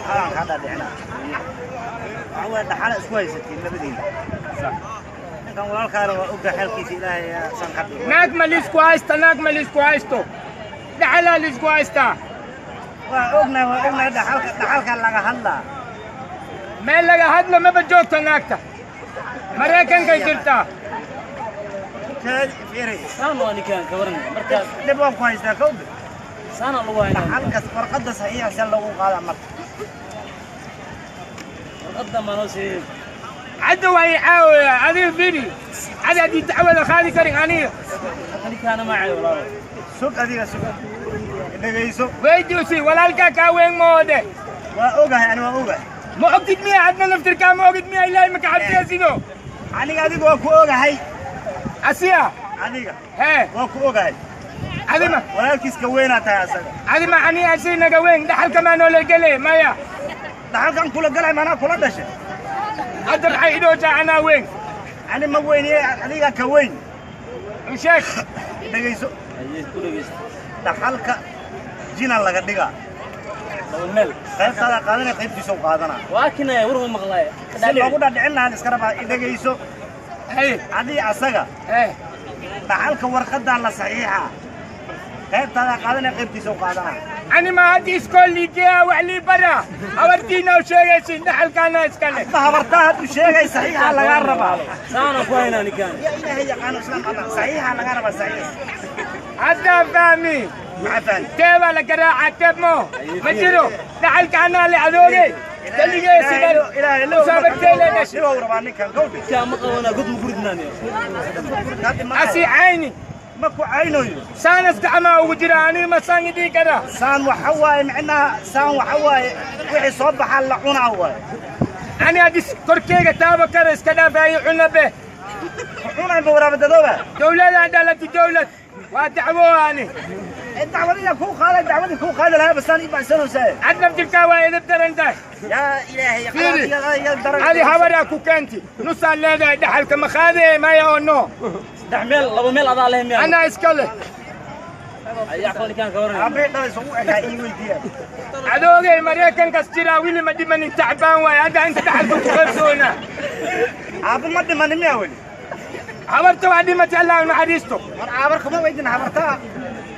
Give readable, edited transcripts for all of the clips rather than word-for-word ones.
Halaan kaa dhaadhicinaa. Waxaa waaye dhaxala isku haysatiin labadiina. Ninkan walaalkaana waa oga xeelkiisa, Ilaahay san ka dhigo. Naag ma liisku haysta, naag ma liisku haysto, dhaxalaa liisku haystaa. Waa ognahay, waa ognahay, dhaxalka, dhaxalka laga hadlaa. Meel laga hadlo maba joogto, naagta Maraykankay jirtaa. Keed fiiri. Saan waa ninkaan, ka waran markaas? Dhib waan ku haystaa, kowde. Saana lagu haynaa. Dhaxalkas warqadda saxiixa se lagu qaadaa marka? Warqadda maa noo siiyey? Hadda waa i caawaya. Adiga firi, hada haddii dacwada qaadi karin aniga. Hadda ninkaana ma caayo, walaalo. Sug, adiga sug, dhegayso. Weydiusi walaalkaa kaa weyn moode. Waa ogahay, ani waa ogahay. Ma ogtid miya? Hadna naftirkaa ma ogid miya? Ilaahay maka cabsiyasido. Aniga adiga waa ku ogahay. Asiya. Adiga. Hee. Waa ku ogahay. Adima. Walaalkiiska weynaa tahay asaga. Adima ani asi naga weyn, dhaxalka maa noola gele maya? Dhaxalkan kula galay, manaa kula dhashay. Hadda maxay idhoojaa anaa weyn? Ani ma weyniye, adiga ka weyn. Sheeg. Dhegayso. Haye, ku dhegeysta. Dhaxalka jina laga dhigaa. Laba meel. Qaybtaada qaadanaya, qaybtiisa u qaadanaa. Waa kinaya, war ma maqlaaya. Si loogu dhadhicin lahaa la iska rabaa, dhegayso. Hey. Adii asaga. Hey. Dhaxalka warqadaa la saxiixa, qaybtaada qaadanaya, qaybtiisa u qaadanaa. Ani ma hadda iskool liigeya wax lii bara, habartiina u sheegaysin dhaxalkaana iskale. Ma habartaa hadduu sheegay, saxiixa lagaa rabaa. Saana ku haynaa ninkaan. Ya Ilaahay yaqaano, Islaam Allah, saxiixa lagaa rabaa, saxiix. Haddaa fahmi. Maxaa fahmi? Teebaa la garaaca, teeb mo ma jiro, dhaxalka anaa le adoogey keligee sidan usaabarteele dhashay. Dhibou rabaa ninkan, gawdhe. Ninkaan ma qabanaa, god ma guridnaaniyo. Asi cayni. Ma ku caynayo. Saanas gacmaa ugu jira, aniga ma saan idii kara. Saan waxa waaye, micnaha saan waxa waaye, wixii soo baxaa la cunaa waaye. Ani haddii korkeyga taaba kara, iska dhaafaayo, cuna be. Cunay ba waraabadadooba. Dowladaan dhalati, dowlad waa dacwo ani. Dacwadii kuu qaaday, dacwadii kuu qaadi lahaa basaan ii baxsanaysaa. Ad naftirkaa waa edeb daran tahay. Yaa Ilaahay. Fiiri. Daran. Adi habaraa ku keenti, nusaan leedahay, dhaxalka ma qaadee maya oo no? Saddex meel, laba meel adaa leh miyaa? Anaa iska leh. Ayaa ninkaan, ka waran? Aabbe dhalay soo u ekaa ii weydiiya. Adoogay Maraykankas jiraa, wili ma dhimanin, tacbaan waay, hadda inta dhaxalka ku qaybsoona. Aabbe ma dhimanin miyaa weli? Habarta waa dhimatay, Allah u naxariisto. War aabar kuma weydin, habartaa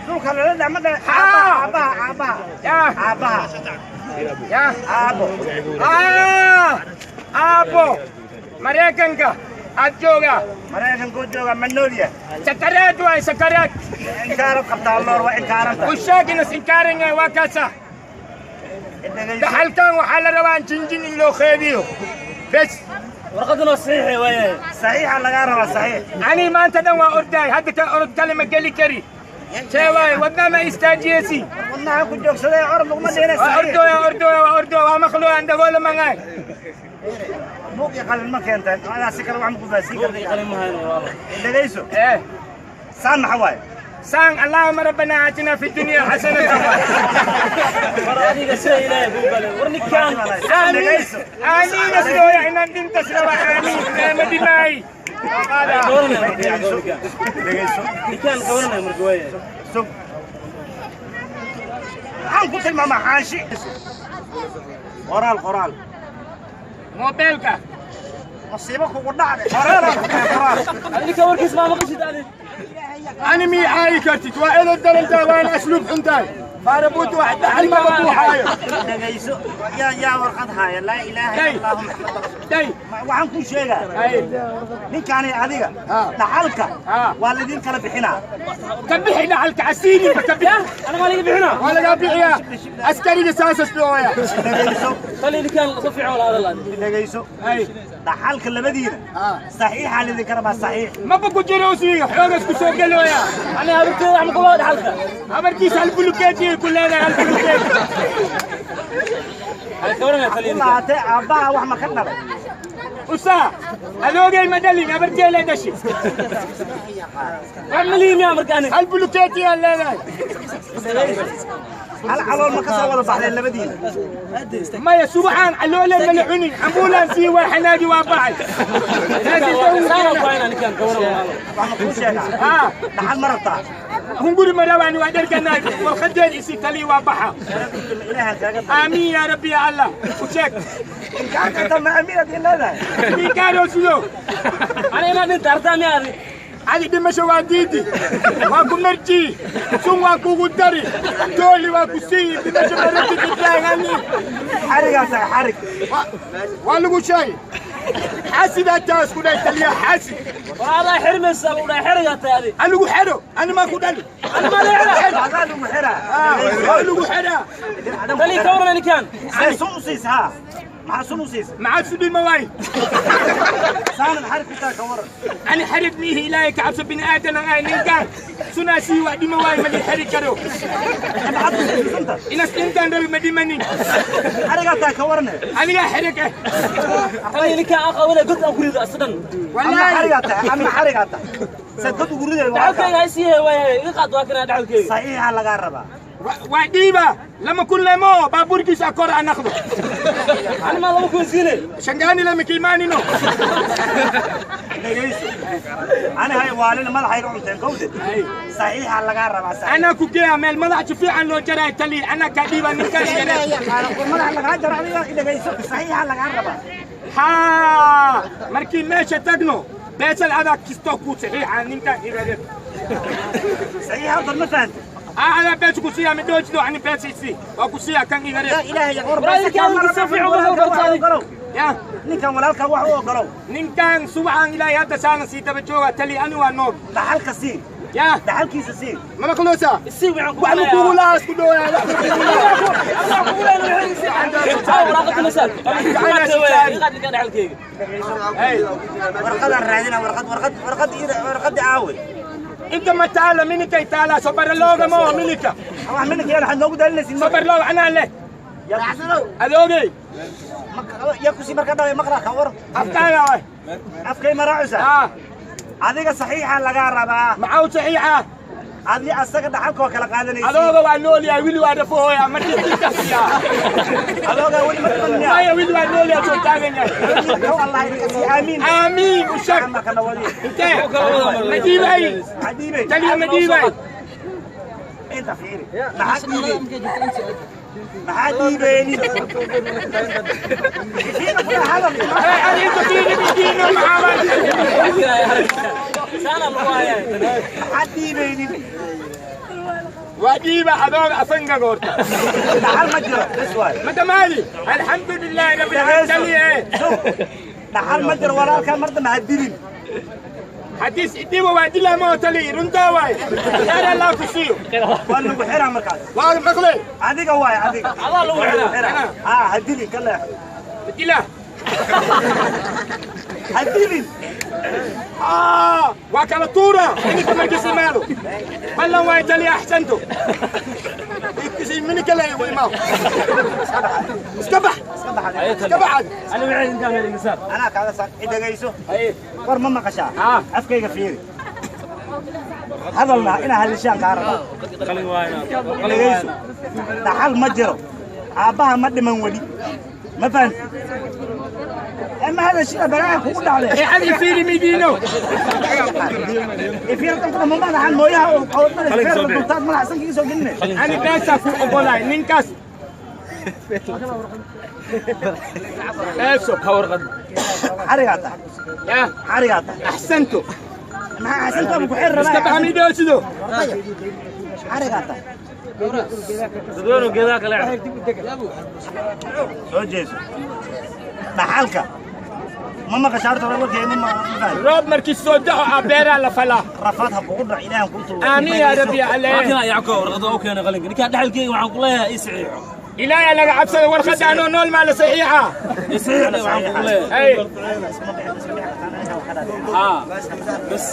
dhulka lala dhac ma dhalay. Haa. Aabbaha, aabbaha. Yaa. Aabbaha. Yaa. Aabbo. Ah, aabbo Maraykanka aad joogaa. Maraykankuu joogaa, ma nool yahay? Sakaraad waay, sakaraad. Inkaarad qabtaa loor, waa inkaaranta. Usheeginas inkaaran yahay, waa kaasa. Dhaxalkan waxaa la rabaa jinjin in loo qeybiyo bes. Warqaduna saxiixe waayahay. Saxiixa lagaa rabaa, saxiix. Ani maanta dhan waa ordaay, hadda ka orod kale ma geli kari, see waay, wadna ma istaajiyesi. Wadnaha ku joogsaday, orod laguma dhihina. Waa saxiix. Ordooya, ordooya, waa ordooya, waa maqlooya, ndagoola mangaay. Buug iyo qalin ma keenteen? Adaa si kale wax ma ku fahansiin Buuq iyo kartaa? Qalin ma hayno, walaalo. Dhegayso. Eh. Saan maxa waaye? Saan اللهم ربنا آتنا في الدنيا حسنة. War adiga sida Ilaahay kuu galay, war ninkaan. آمين آمين, asdooya inaan dhintas raba, aamiin ma dhimaay. Ka waranaya marka ninkaan? Dhegayso. Ninkaan ka waranaya marka waayahay? Sug, maxaan ku tilmaamaa? Xaashi, qoraal, qoraal. Moobeelka. Masiibo kugu dhacday, qoraalaan ku tahay, qoraal. Ninkaan warkiis maa maqashid adi? Ani mii caayi kartid, waa edeb darantahay, waana asluub xun tahay, faarabuuti wax dhaxal maba buuxaayo. Dhegayso, yaa yaa warqad haaya? Laa ilaaha Day. illa Allahu Maxamed rasuul. Day. Waxaan kuu sheegaa, ay ninkaani adiga Ha. dhaxalka Ha. waa laydin kala bixinaa. Ka bixi dhaxalka casiininba, ka bixi. Ana maa laga bixinaa? Waa lagaa bixiyaa, askariga saasas dhooya. Dhegayso. Tali, ninkaan si fiican wala hadal adi. Dhegayso. Ay. Dhaxalka labadiina Ha. saxiixa laydinka rabaa, saxiix. Maba ku jiro, usiiga xoogas ku soo gelooya. Ani habarteeda wax ma kula dhaxalka? Habartiisa hal bulukeeti ku leedahay, hal bulukeeti. Ay, ka waranaya tali Ku ninkaan? lahaatee, aabbaha wax ma ka dhalay? Usaa adoogay ma dhalin, habartee le dhashi. Wax ma lihi miyaa marka ani? Hal bulukeeti aa leedahay. Hal calool ma ka soo wada baxdeen labadiina? Maya, subaxaan caloole mala cunin, cambuulaan sii waa xanaagi, waa baxay. Saana ku haynaa ninkaan, ka waran, walaalo? Wax ma kuu sheegaa? Haa. Dhaxal ma rabtaa? Hunguri ma rabaan, waa dherganaay. Warqadeed isi, tali, waa baxa. Ilaahan kaaga. Aamiin yaa rabbi, ya Allah, u sheeg. Inkaarta ma amiinad in leedahay? Ninkaanoo sido. Ana inaad dhinta artaa miyaa adi? Adi dhimasho waa diidi, waa ku marjii, sun waa kugu dari, dooli waa ku siiyi. Dhimasho ma rabtid, ibraahim. Xarigaa tahay, xarig. Waa lagu sheegay, xaasidaa taas ku dhahay, taliya, xaasid. War adaa xirmaysa lagu dhahay, xerigaa tahay adi. Anigu xero, ani maa ku dhali. Ana maa la xira. Adaa lagu xiraa. Waa lagu xeraa. Tali, ka waran ninkan? See sun u siisa? Haa, maxaa sun u siisa? Maxaad su dhima waay? Saanan xarig ku tahay, ka waran? Ani xarig miihi, Ilaahay ka cabso, bini aadan ay. Ninkaan sunaasii waa dhima waay, ma li xeri karo. Maxaad ku siisa sunta? Inas dhintaan rabi, ma dhimanin. Xarigaa tahay, ka warane. Anigaa xerig ah. Tali, ninkan aan qabana god aan ku rido asadan. Ama Wallaahi. Xarigaa tahay, ama xarigaa tahay, saad god ugu riday walaalkaa? Dhaxalkayga ha siihe waay, iga qaad, waa kana dhaxalkayga. Saxiixa lagaa rabaa. Waa dhiiba 2,000 lemo baabuurkiisa kor aan naqdo. Ana maa 2,000 siine? Shangaani lama kiimaanino. Dhegayso, ani hay waalina madaxayga cunteen kowde. Saxiixa lagaa rabaa, saxiix. Anaa ku geeya meel madax si fiican loo jaraay, tali, anaa kaa dhiiba ninkaan igale. Madax lagaa jaro adiga? Dhegayso, saxiixa lagaa rabaa. Haa, markii meesha tagno beesal adaa kistoo ku saxiixa ninkaan igale. Saxiixa horta ma fahantay? Adaa bees ku siiya midhoojdo, ani bees isi waa ku siiya kan igale. Yaa Ilaahay war. War ninkaan si fiican uga soo bartay. Ogolow. Ya. Ninkan walaalkaa wax u ogolow. Ninkaan subaxan ilaahay hadda saana sii daba jooga, tali, ani waa noog. Dhaxalka sii. Ya. Dhaxalkiisa sii. Ma maqloosaa? Isii waxaan ku wax ma kugu lahaa isku dhowaa, wax ma kugu lahaa. Waraaqada masaal iga qaad ninkan dhaxalkayga. Hey. Warqadaan raadina, warqad, warqad, warqad, warqadii aawe? Inta ma taala, minikay taalaa, sobaralooga ma oo minika. Wax minka yaan waxaad noogu daalinaysin. Sobarloog anaa leh, adoogey. Yaa kusii marka dhalay maqlaa, ka war? Afkaaga waay. Afkay maraacusa. Haa. Adiga saxiixa lagaa rabaa. Maxaa u saxiixa? Adi asaga dhaxalka waa kala qaadanaysiin. Adooga waa nool yahay wili, waa dhafooya markii tikasiya. Adooga weli ma dhiman miyaa? Maya, wili waa nool yahay, soo taagan yahay. Kow, Allah idinka sii, aamiin. Aamiin, u sheeg. Ama kana wadi. Intee ma dhiibay? Maxaa dhiibay? Taliya, ma dhiibay? Inta fiiri, maxaa dhiibay? Maxaa dhiibeynin? Fiiri kula hadal. Hey, ani inta fiiri bidiino maxaa Saana lagu hayaa. Maxaa dhiibeynin? Waa dhiiba adooga afangaga horta. Dhaxal ma jiro, bes waay. Ma damaadi, alxamdu lilaahi rabbil caalamiin. Dhaxal ma jiro, walaalkaa mar dambe ha dilin. Haddii idhibo waa dilaa ma oo tali, runtaa waay, khayr Allah ku siiyo. Waa lagu xiraa markaas. Waa maqlay. Adiga waay, adiga. Adaa lagu xiraa. Haa, ha dilin, ka leexo. Dilaa. Ha dilin. آه، وكالة طورة منك مركز ماله بلن واي تلي أحسنتو منك لا يقول ما اسكبح. Iska bax adiga. اسكبح عاد. Ana waxay ninkan meel iga saar. Anaa kaaga saar, idhagayso. War ma maqashaa? Ah. Afkayga fiiri, hadalna inaa hadlishaan kaa rabaa. Qalin waayna. Dhegayso, dhaxal ma jiro, aabbaha ma dhiman weli, ma fahanti? Ama hadashida balaaha kugu dhacday. إيه عادي فيني ميدينو. Ifiirtan kuna ma madaxan mooyaha oo feer dultaad madaxa sankiga soo geline. أنا بس أكو أقولاي نينكاس بس. Xarigaa tahay. يا. Xarigaa tahay. أحسنتو. Maxaa xasantu ku xir rabaa? اسكبح ميدو سيدو. Xarigaa tahay. Dadweynuhu geedaha kale. Soo jeeso, dhaxalka ma maqashaa horta warkayga? Ma fahanti? روب مركز صدق عبيرة لفلا. Rafaad ha kugu dhac, Ilaahan kuu tuugo. آمين يا ربي عليه. Waa Yacko warqada u keenay qalinka. Ninkan dhaxalkayga waxaan ku leeyahay ii saxiixo. إلهي لك عبسة ورخد أنا نول مال صحيحة. Ii saxiixo waxaan ku leeyahay. أي. Haa. Bas.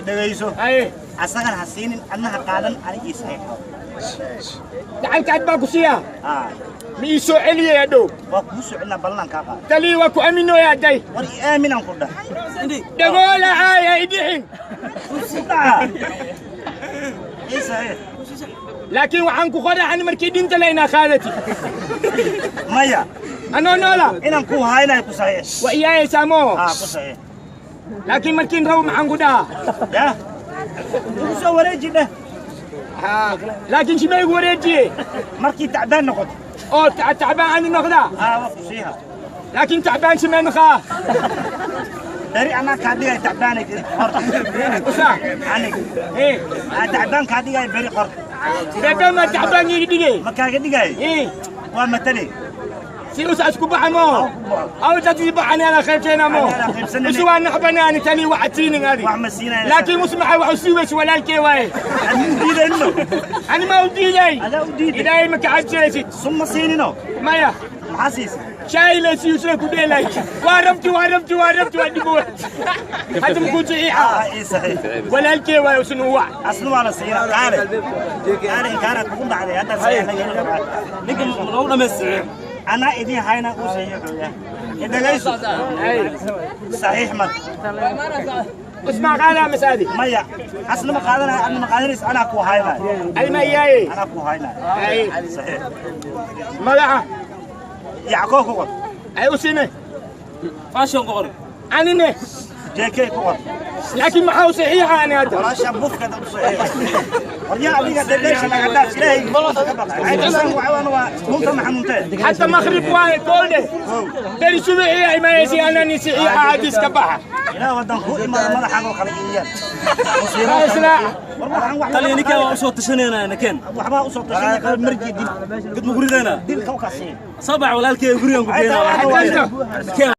Dhegayso. أي. Asagana ha siinin, adna ha qaadan, aniga ii saxiixo. لعلك عاد سيا. Aa. ميسو عليا يا دو. Waa kuu socinaa, ballan kaa qaada. تلي وكو أمينو يا داي. War i aaminaan ku dhah. Indi. دقولة هاي يدحين. Ku dhaca ii saxiix. لكن وحن كخورة عن مركي دينت لنا خالتي. Maya. أنا نولا. Inaan ku haynayo ku saxiix. وإياي سامو. Aa, ku saxiix. لكن مركين رو محن قدا. Ya. Igu soo wareeji dheh. Laakiin shima igu wareejiye. Markii tacbaan noqoto. Oo tacbaan ani noqdaa. Aa, waa ku siiha. Laakiin tacbaan shima noqaa. Beri anaa kaa dhigay tacbaanay qor. Usaa. Anig. Eh. Aa, tacbaan kaa dhigay beri qor. Bebe ma tacbaan iga dhigay. Ma kaaga dhigay? Eh. Waa matali. Si usa isku baxa mo. Aw dadii baxani ana qaybteena mo. Usu waa naxbanaani tani waxatiinin adi. Wax ma siinaya. Laakiin usmaxa waxu sii weyse walaalkee waaye. Ani u diidayno. Ani ma u diiday. Adaa u diiday. Ilaahay ma ka cabsanaysid. Sun ma siinino. Maya. Maxaa siisay? Shaay la siiyo sida ku dheelay. Waa rabti, waa rabti, waa rabti, waa dhibo. Hadda ma ku saxiixa. Aa, ii saxiix. Walaalkee waaye usnu wac. Asna waa la siinaa. Qaale. Qaale inkaara kugu dhacday hadda saxiix la yeeli rabaa. Ninka lagu dhamaystiro. Anaa idiin hayna uu saxiixoya. Dhagayso. Saxiix marka. Usmaa qaadaa masaadi. Maya, asna ma qaadanaya, adna ma qaadanaysa, anaa ku haynaya. Ay ma iyaaye. Anaa ku haynaya. Ay. Saxiix. Magaca. Yacqoob ku qor. Ay u siinay. Fashion ku qor. Anine. JK ku qor. Laakiin maxaa u saxiixa ani hadda? Walaasha bufka dad u saxiix. Waryaa adiga dheesha laga dhaaf ilaahay ka baq. Aysan waxaan waa munta maxamuntee. حتى مغرب واي كله بري سبعي ما يسي انا نسي عادي كبحه. Ilaah wadan ku imaada madaxaaga oo kale iyaan. اسلا. War waxaan wax Taliya ninkan waa u soo tashanaynaa nakeen. Waxbaa u soo tashanay qalab marji dil. Gud ma gurideena. Dilka u kasiin. Sabax walaalkay gurigan ku geenaa. حتى Keen.